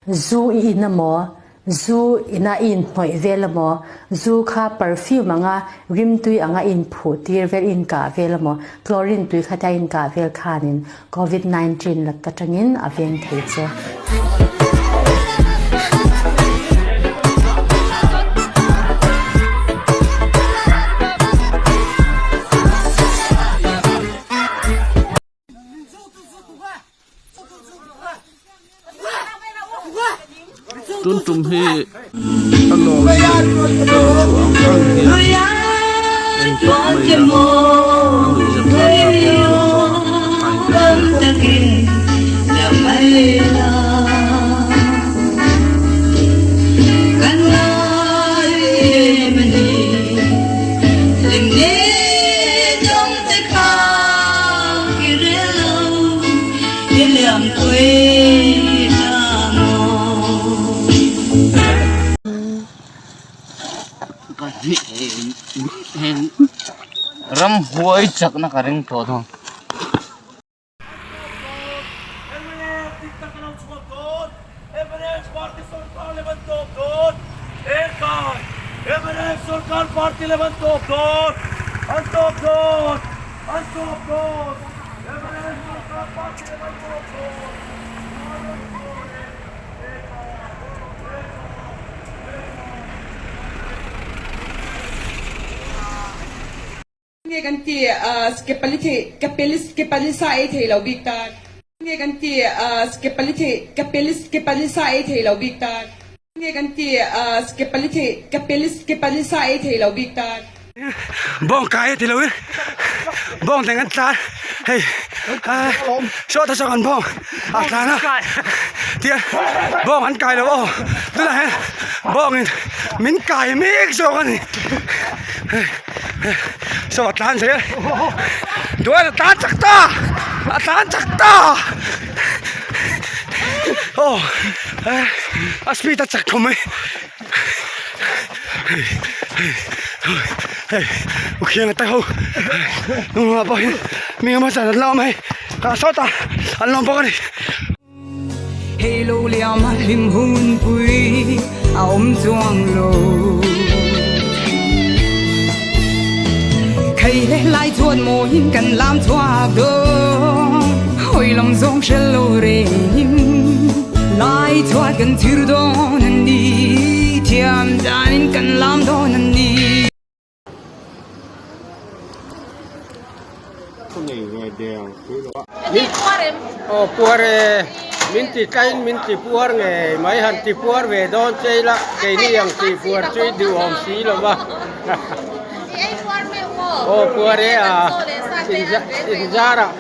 Zu i in amaw? Zu ina i inhnawih vel amaw? Zu kha perfume anga rimtui anga i inphuh tir vel, i inkah vel amaw? Chlorine tui kha tia i inkah vel khanin Covid 19 lak atangin a veng thei che. Tun tum hi a lawng hi a rawn chhuah ang ang hian en tawp mai a a nuih zat thlak thlak em em chuan a thain ka hria. Ramhuai chakna ka ring tawh thung. Nge kan ti kepali thei kepeli kepali sa ei thei lo bik tan. Nge kan ti kepali thei kepeli kepali sa ei thei lo bik tan. Nge kan ti kepali thei kepeli kepali sa ei thei lo bik tan. Bawng kai a ti lo in bawng thleng an tlan hei saw ta saw kan bawng a tlan a tiang bawng an kai lo aw tunah hian bawng in min kai mek zawk a ni. Saw a tlan zel duan a tlan chak ta a tlan chak ta aw a speed a chak khawp mai hei ukhiang a ho nung lamah pawh hian mi engemaw zat an la awm hei ah sawtah an la awm bawk a ni. Hei lo liam a hlim hun pui a awm chuang lo. Khei le lai chuan mawiin kan lam chhuak dawn hawi lam zawng hrel lo rengin lai chhuat kan thir dawn a ni thiam danin kan lam dawn a ni. Aw puar e, min ti tlaiin min ti puar ngei mai han ti puar ve dawn che ila keini ang ti puar chu i duhawm si lo va aw puar e a inzarah.